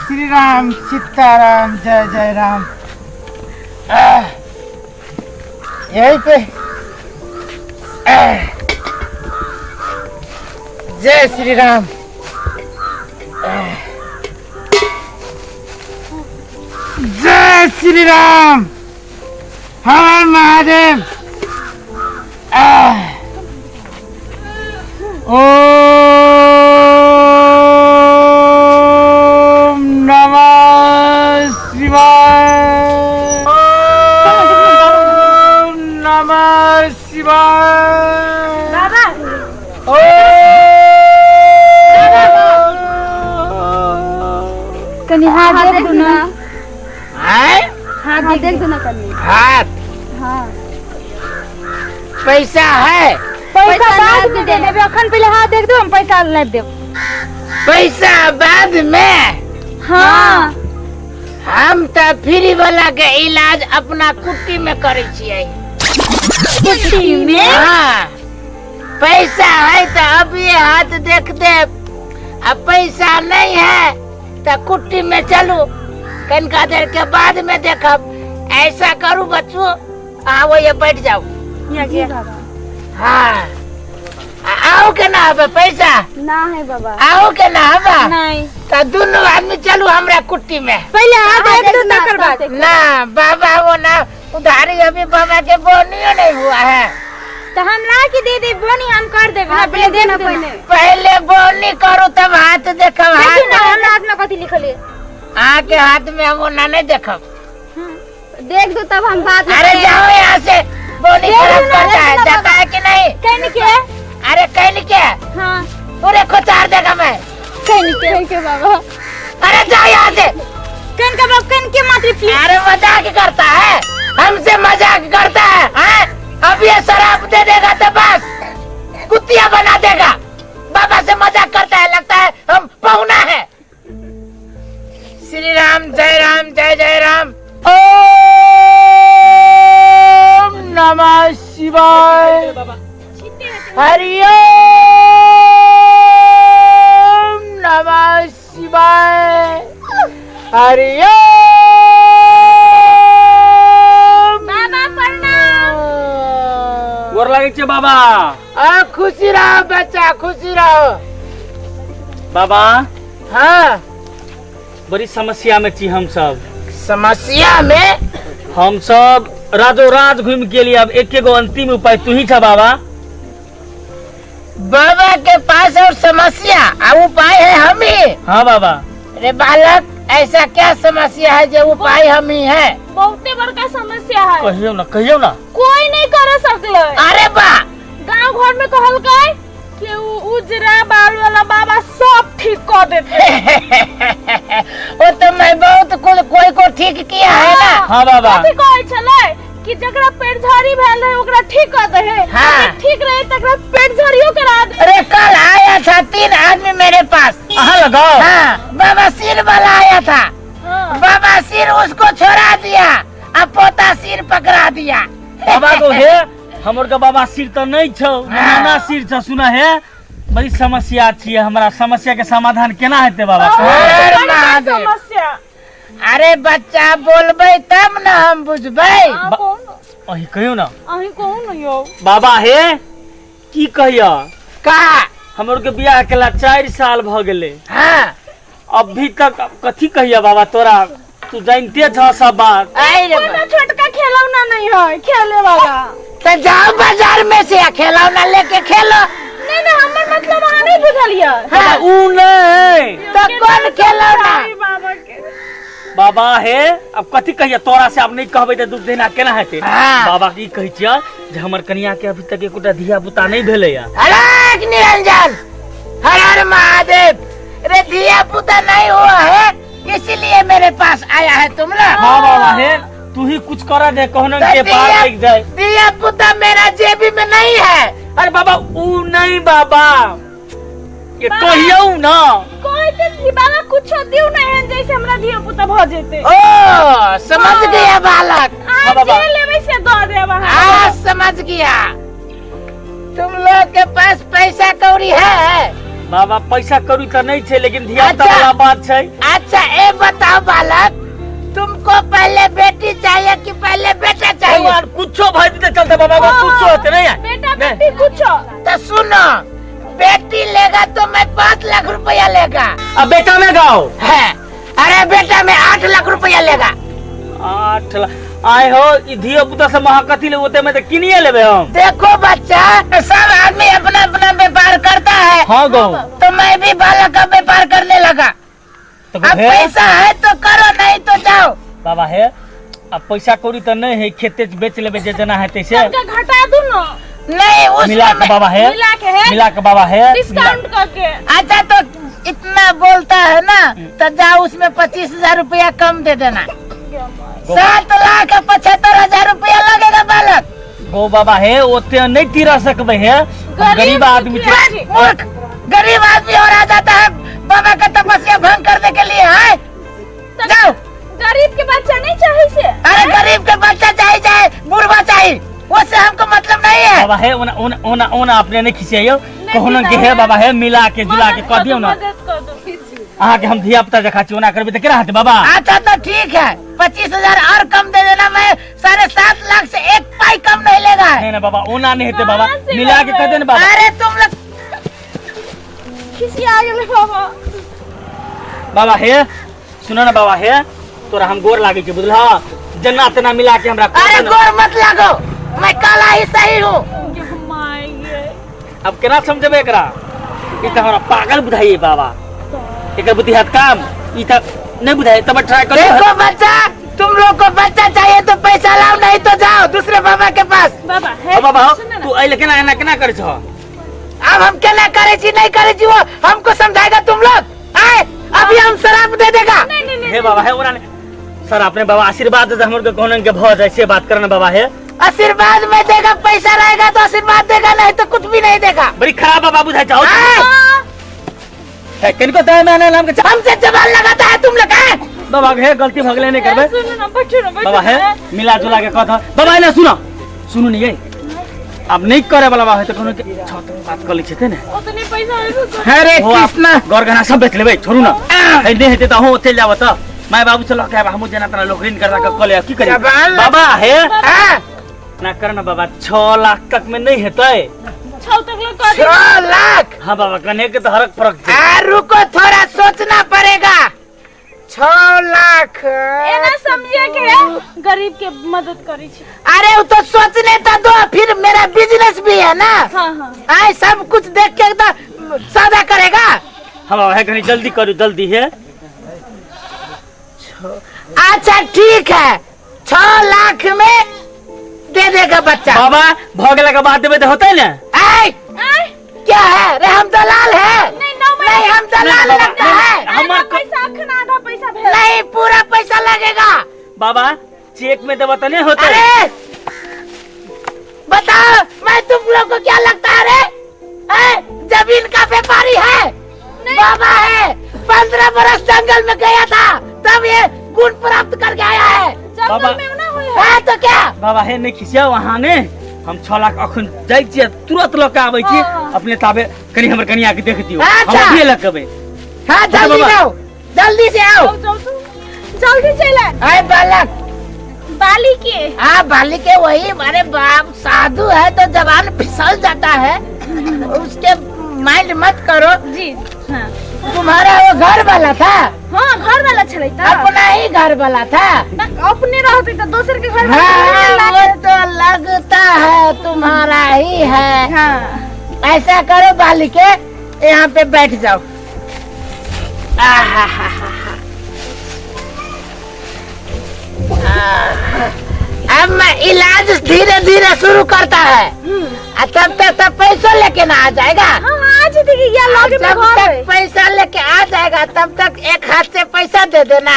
श्री राम सीताराम जय जय राम। आह, यहीं पे। आह, जय श्री राम। आह, जय श्री राम, हर महादेव। आह, ओम नमः शिवाय, ओम नमः शिवाय। बाबा। ओम। कनी हाथ देख दू ना। आय? हाथ देख दू ना कनी। हाथ? हाँ। पैसा है? पैसा बाद में दे देबे, अखन पहले हाथ देख दो, हम पैसा लाबि देब। पैसा बाद में? हाँ। हम तऽ फ्री वाला के इलाज अपना कुट्टी में करै छियै। कुट्टी में? हाँ, पैसा है तो अभी हाथ देख देब, आ पैसा नहीं है तो कुट्टी में चलू, कनिका देर के बाद में देखब। ऐसा करू बच्चू, आओ ये बैठ जाओ। जी बाबा। हाँ, आओ के ना आबे पैसा? ना है बाबा। आओ के ना आबे? नहीं। तो दोनों आदमी चलू हमरा कुट्टी में। पहले हाथ देख दो तकर बाद। ना बाबा, वो ना उधारी अभी बाबा के बोनियो नहीं हुआ है। तो हम ला के दे दे, बोनी हम कर देब ना, पहले दे ना पहले। पहले बोनी करू तब हाथ देखब। देखियो ना हाथ हमरा हाथ में कथी लिखल है। अहाँ के हाथ में हम वो ना नहीं देखब। देख दो तब हम बात। अरे जाओ यहाँ से, बोनी देख खराब दो ना, करता है। देख दो ना जाता बाबा। है कि नहीं? कहने के? अरे कहने के? हाँ। पूरे खुचार देगा मैं। कहने के? कहने के बाबा। अरे जाओ यहाँ से। कहने के बाबा, कहने के मात्र प्लीज। अरे मजाक करता है हमसे, मजाक करता है, हाँ? अब ये शराब दे देगा तो बस कुतिया बना देगा। बाबा से मजाक करता है, लगता है हम पहुना है। श्री राम जय राम जय जय राम। ओम नमः शिवाय। हरि ओम नमः शिवाय। हरि ओम। बाबा प्रणाम। गोर लागै छै बाबा। आ खुशी रहो बच्चा, खुशी रहो। बाबा। हाँ। बड़ी समस्या में छी हम सब। समस्या में? हम सब राजो राज घूम गेली, अब एक एगो अंतिम उपाय तू ही छा बाबा। बाबा के पास और समस्या आ उपाय है हम ही। हाँ बाबा। अरे बालक, ऐसा क्या समस्या है जो उपाय हम ही है? बहुते बड़का समस्या है। कहियो ना, कहियो ना। कोई नहीं कर सकले। अरे बा, गांव घर में कहलकै कि उ उजरा बाल वाला बाबा सब ठीक कर देते। वो तो मैं बहुत कुछ कोई को ठीक किया है ना। हाँ बाबा। कथी कहै छलै कि जकरा पेट झड़ी भेल रहे ओकरा ठीक कर दे है। हाँ। अगर ठीक रहे तकरा पेट झड़ियो करा दे। अरे कल आया था 3 आदमी मेरे पास। अहाँ लगाओ। हाँ, बाबा सिर वाला आया था। हाँ। बाबा सिर उसको छोड़ा दिया, अब पोता सिर पकड़ा दिया। बाबा को हे, हमर के बाबा सिर तो नहीं छौ, हाँ। नाना सिर छ। सुना है, बड़ी समस्या छी, हमरा समस्या के समाधान केना हेतै बाबा? अरे बड़का महादेव। समस्या। अरे बच्चा बोलबै तब न हम बुझबै। अहाँ कहू न। अहीं कहियौ ना। अहीं कहू न यौ। बाबा हे, की कहिया? का? हमर के बियाह केला 4 साल भ गेलै। हाँ। अभी तक कथी कहिया बाबा तोरा, तू जानते छ सब बात। आई रे कोनो छोटका खेलौना नहीं है खेले वाला। तो जाओ बाजार में से खेलौना लेके खेलो। नहीं नहीं, हमर मतलब अहाँ नहीं बुझलियै। हाँ। बाबा, ऊ नहीं। तो कौन खेलौना? बाबा के। बाबा हे, अब कथी कहिया तोरा से, अब नहीं कहबै तऽ दुख देना केना हेतै? हाँ। बाबा की कहै छियै जे हमर कनिया के अभी तक एकोटा धिया पुता नहीं भेलैया। अरे निरंजन, हर हर महादेव। रे धिया पुता नहीं हुआ है इसीलिए मेरे पास आया है तुम लोग। हाँ बाबा हे, तू ही कुछ कर दे, कहना तो के पार लग जाए। धिया पुता मेरा जेबी में नहीं है। अरे बाबा ऊ नहीं बाबा, ये कहियौ ना। कहते कि बाबा कुछ दिउ नहीं है जैसे हमरा धिया पुता भ जेते। ओ समझ गया बालक। अहाँ बाबा। जे लेबै से दऽ देब अहाँ। हाँ समझ गया, तुम लोग के पास पैसा कौड़ी है? बाबा पैसा करू तऽ नहि छै, लेकिन धिया पुता अच्छा। वाला बात छै। अच्छा ए बताओ बालक, तुमको पहले बेटी चाहिए कि पहले बेटा चाहिए? भगवान कुछो भऽ जेतै चलते बाबा, कुछो हेतै नहीं। बेटा नहीं। बेटी कुछो। तो सुनो, बेटी लेगा तो मैं 5 लाख रुपया लेगा। आ बेटा में गाओ है। अरे बेटा में 8 लाख रुपया लेगा। 8 लाख आय हो, ई धियो पुता से महा कथी ले, ओते में तऽ किनिए लेबै हम। देखो बच्चा, सब आदमी अपना अपना व्यापार करता है। हाँ गौ। तो मैं भी बालक का व्यापार करने लगा। तो अब हे पैसा है तो करो, नहीं तो जाओ। बाबा हे, अब पैसा कौड़ी तऽ नहीं है, खेते बेच लेबै जे जेना हेतै से। तनका घटा दू न। नहीं उसमें मिला के बाबा हे, मिला के है। मिला के बाबा हे, डिस्काउंट करके। अच्छा तो इतना बोलता है ना, तो जाओ उसमें 25,000 रुपया कम दे देना। 7,75,000 रुपया लगेगा बालक। गो बाबा हे, ओते नहीं तीरा सकबै हे, हम गरीब आदमी छी। मूर्ख, गरीब आदमी और आ जाता है बाबा का तपस्या भंग करने के लिए है। जाओ। गरीब के बच्चा नहीं चाहिए से? अरे गरीब के बच्चा चाहिए चाहे बुढ़वा चाहिए, उससे हमको मतलब नहीं है। बाबा हे, ओना ओना ओना ओना अपने नहीं खिसियाइयो, कहू के हे बाबा हे, मिला के जुला के कह दियौ ना। मदद कर दो। अहाँ के हम धिया पुता जखा छी, ओना करबै तऽ केना हेतै बाबा? अच्छा तो ठीक है, 25,000 और कम दे देना, मैं 7.5 लाख से 1 पाई कम नहीं लेगा। नहीं ना बाबा, ओना नहीं हेतै बाबा, कहाँ से मिला के कह दे ना बाबा। अरे तुम लोग खिसिया गेलै बाबा। बाबा हे सुनो ना बाबा हे, तोरा हम गोर लागै छी बुझलह, जेना तेना मिला के हमरा अरे गोर मत लागो, मैं काला ही सही हूँ। अब केना समझेबै एकरा, ई तऽ हमरा पागल बुझाइए बाबा, एकर बुद्धि हत काम, ई तऽ नहीं बुझाइए, तब ट्राई करो। देखो बच्चा, तुम लोग को बच्चा चाहिए तो पैसा लाओ, नहीं तो जाओ दूसरे बाबा के पास। बाबा हे बाबा सुन ना। तू अइले केना एना केना करै छह? अब हम केना करे छी नहीं करे छी वो हमको समझाएगा तुम लोग? आए अभी हम शराब दे देगा। नहीं नहीं नहीं हे बाबा हे, ओना नहीं सर, अपने बाबा आशीर्वाद दे हमर के कहन के भ जाय से बात करना बाबा हे। आशीर्वाद में देगा, पैसा रहेगा तो आशीर्वाद देगा, नहीं तो कुछ भी नहीं देगा। बड़ी खराब बाबा बुझाय छौ। आए, हे कनिको दया में आने नाम के हमसे जबान लगाता है तुम लोग। आए बाबा हे, गलती भगले नहीं करबे। सुन ना, बैठो ना, बैठो बाबा हे, ना। मिला जुला के कह बाबा एना सुनो सुनू नहीं ये अब नहीं करे वाला बाबा है तो कोनो के छत बात कर लै छै ने। ओतने पैसा होइबो कर। हरे हो आप कृष्णा। घर गहना सब बेच लेबै, छोड़ू ना। हे नहीं हेतै तऽ अहूँ चलि जाब तऽ my बाबू से लऽ के आयब, हमहूँ जेना तेना लोक ऋण कर्जा के कऽ लेब, की करी जबान बाबा हे। हाँ, ना कर ना बाबा, 6 लाख तक में नहीं हेतै। 6 तक लोग कर दे। 6 लाख? हाँ बाबा, कने के तऽ हरक फरक छै। आ रुको थोड़ा सोचना पड़ेगा। 6 लाख एना समझिए के है, गरीब के मदद करी छी। अरे वो तो सोचने तो दो, फिर मेरा बिजनेस भी है ना। हाँ हाँ। आए सब कुछ देख के एकदम सौदा करेगा। हाँ बाबा है, कनी जल्दी करू, जल्दी है। अच्छा ठीक है, 6 लाख में दे देगा बच्चा। बाबा भऽ गेला के बाद देबै तऽ होतै ने? आए क्या है रे, हम दलाल है? नहीं, नौ महीना। नहीं हम दलाल नहीं, बाबा, लगता नहीं, है। हमर आधा पैसा अखन आधा पैसा भेल। नहीं पूरा पैसा लगेगा। बाबा चेक में देबऽ तऽ नहीं होतै। अरे बताओ मैं तुम लोग को क्या लगता है रे? हैं? जमीन का व्यापारी है बाबा है, 15 बरस जंगल में गया था तब ये गुण प्राप्त करके आया है। जंगल बाबा। में ना होय है। है तो क्या बाबा हे नहीं खिसियाओ अहाँ ने, हम 6 लाख अखन जाइ छियै तुरंत लऽ के आबै छी। हाँ। अपने ताबे कनी हमर कनिया के देख दियौ, हम अच्छा। अभिये लऽ के अबै। हाँ जल्दी बाबा। आओ, जल्दी से आओ। जाओ, जाओ, जाओ। जल्दी चल आए। अरे बालक बाली के। हाँ बाली के वही, अरे बाप साधु है तो जबान फिसल जाता है, उसके माइंड मत करो। जी हाँ। तुम्हारा वो घर वाला था? हाँ घर वाला छलै त। अपना ही घर वाला था। ना, अपने रहते त दोसर के घर में हाँ, वो तो लगता है तुम्हारा ही है। हाँ। ऐसा करो बालिके, यहाँ पे बैठ जाओ। आहाहाहा। अब मैं इलाज धीरे धीरे शुरू करता है, आ तब तक तब पैसा लेके ना आ जाएगा। हाँ हाँ, आ जेतै कि या लगे में जब घर तक है। पैसा लेके आ जाएगा तब तक एक हाथ से पैसा दे देना,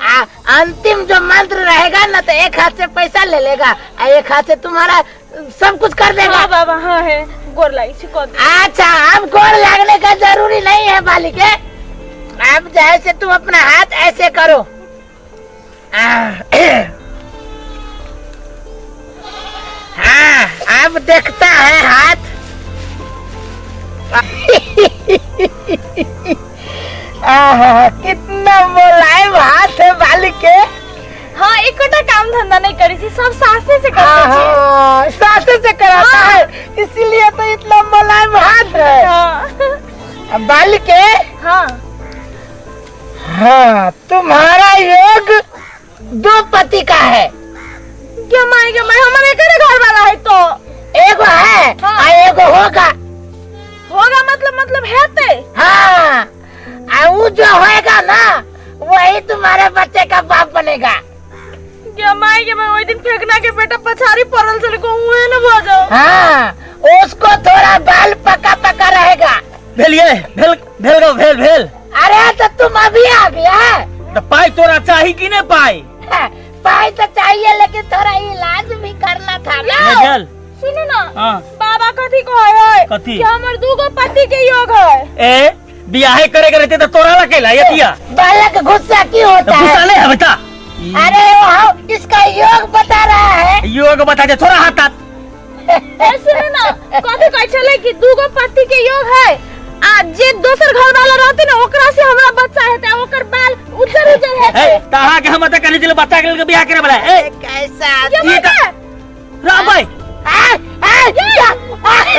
आ अंतिम जो मंत्र रहेगा ना तो एक हाथ से पैसा ले लेगा आ एक हाथ से तुम्हारा सब कुछ कर देगा। हाँ बाबा हाँ है, गोर लागि छी कऽ दे। अच्छा अब गोर लागने का जरूरी नहीं है बालिके, अब जैसे तुम अपना हाथ ऐसे करो। हाँ अब देखता है हाथ। आहा, कितना मुलायम हाथ है बाली के। हाँ, एकोटा काम धंधा नहीं करी छी, सब सासे से करते छी। आहा, सासू से कराता है, इसीलिए तो इतना मुलायम हाथ है। हाँ। अब बाल के। हाँ। हाँ, तुम्हारा योग दो पति का है। क्यों माई के माई, हमारे एकरे घर वाला है तो एगो है। हाँ। आ एगो होगा। होगा मतलब, मतलब है ते। हाँ, आ वो जो होएगा ना वही तुम्हारे बच्चे का बाप बनेगा। क्या माई के माई, वही दिन फेंकना के बेटा पछाड़ी पड़ल चल को उहे न भऽ जाओ। हाँ, उसको थोड़ा बाल पका पका रहेगा। भेल ये भेल भेल गो भेल भेल। अरे तो तुम अभी आ गया है। तो पाई तोरा चाही कि नहीं पाई? हाँ, पाई तो चाहिए, लेकिन थोड़ा इलाज भी करना था ना। नहीं भेल। सुनू ना। हाँ। बाबा कथी कहै है? कथी? कि हमर दूगो पति के योग है। ए बियाहे करे के रहते तो तोरा ला कैला यतिया। बालक गुस्सा क्यों होता तो है? गुस्सा नहीं है बेटा। अरे वो इसका योग बता रहा है। योग बता दे थोड़ा हाथ हाथ। ए सुनू ना, कथी कहै छलै कि दूगो पति के योग है, आ जे दोसर घर वाला रहते ना ओकरा से हमरा बच्चा हेतै, आ ओकर बाल उज्जर उज्जर हेतै। ए तहा के हम त कहली दिल बच्चा के लेल बियाह करे वाला। ए कैसा ये ई त राम भाई। आ, आ,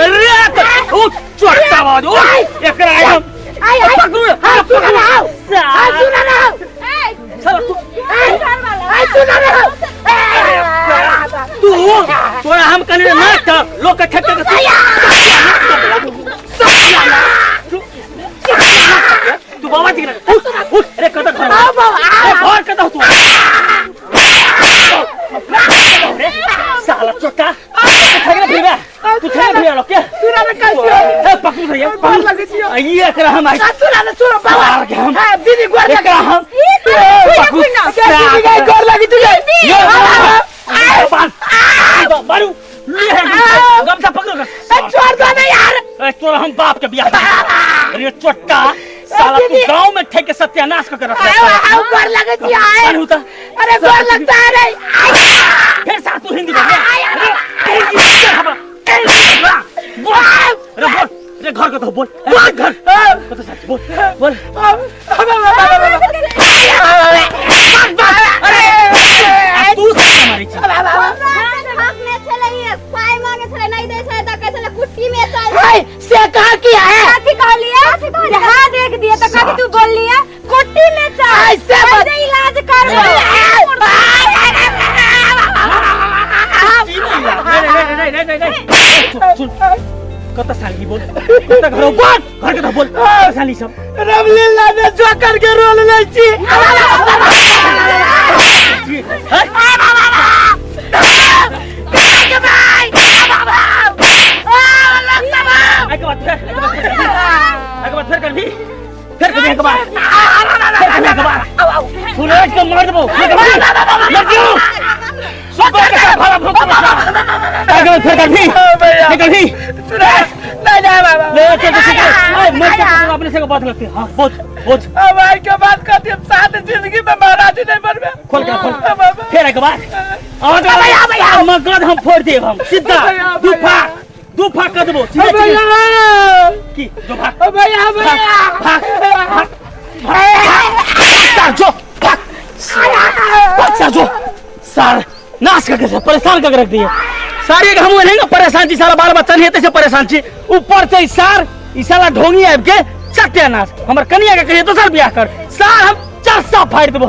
अरे त उठ चोट्टा आवाज उठ एकरा आइ हम आय, आय। पकड़ू हाँ, सुना ना आओ। हाँ, सुना ना आओ। ए साला तू आय, आय, सुना ना आओ। तू तोरा हम कहली रे नाटक लोक के ठेक के तू तू बाबा जी के उठ उठ अरे कत घर आओ बाबा, आओ। ए, घर कत तू साला चोटा ठेक भैया तू ठेक भैया लोग के सुना ना कल ए पकड़ू भैया गोर लगे छियो। ये एकरा हम आई सुना ना, सुनो बाबा। मार के हम। हाँ, दीदी गोर लगे। एकरा हम पकड़ू दीदी के गोर लगी तुझे। ये मारू गमछा पकड़ो ए, छोड़ दो ना यार। ए तोरा हम बाप के बियाह अरे चोट्टा साला तू दीदी। गांव में ठेक के सत्यानाश कर रखा आओ, आओ, गोर लगे छियो, आए। मारू ता अरे गोर लगता है रे। आए। फिर साथ तू हिंदी बोल बोल अरे बोल अरे घर का तो बोल बोल घर तो सच बोल बोल। अरे तू साला मारी छी। हक में छलै, पाई मांगे छलै, नहीं दै छलै त कहै छलै कुट्टी में चल। हाय, से कहा किया है? कथी कहलिए? हाँ देख दिए त कथी तू बोललिए? कुट्टी में चल। ऐसे मत- ऐसे इलाज करबो। नहीं नहीं नहीं नहीं नहीं सुन कत साली बोल कत घर बोल घर के तो बोल कत साली सब रामलीला में जोकर के रोल लै छी। हैं? एक बार फिर एक बार फिर एक बार फिर कर भी फिर कर एक बार फिर कर एक बार सूरज को मार देबो मर जाओ सुबह के भरा भूख एक बार फिर कर भी निकल भी नहीं जाए बाबा। ले चल चल चल मर के अपने से बात करते हां बोल बोल। अब आई के बात करती हम साथ जिंदगी में महाराज नहीं बनबे। खोल के खोल फिर एक बार आवाज भैया, मगज हम फोड़ देब हम सीधा भैया, दू भैया। फाक दू फाक कर देबो सीधे भैया की जो भाग भैया भैया भाग भाग भाग सार जो भाग भाग सार जो सार नाश करके परेशान करके रख दिए सारे के हम नहीं ना परेशान छी सारा बाल बच्चा नहीं हेतै से परेशान छी ऊपर से ई सार ई साला ढोंगी आबि के सत्यानाश हमर कनिया के कहिए दोसर बियाह कर सार हम चरसा फाड़ि देबो।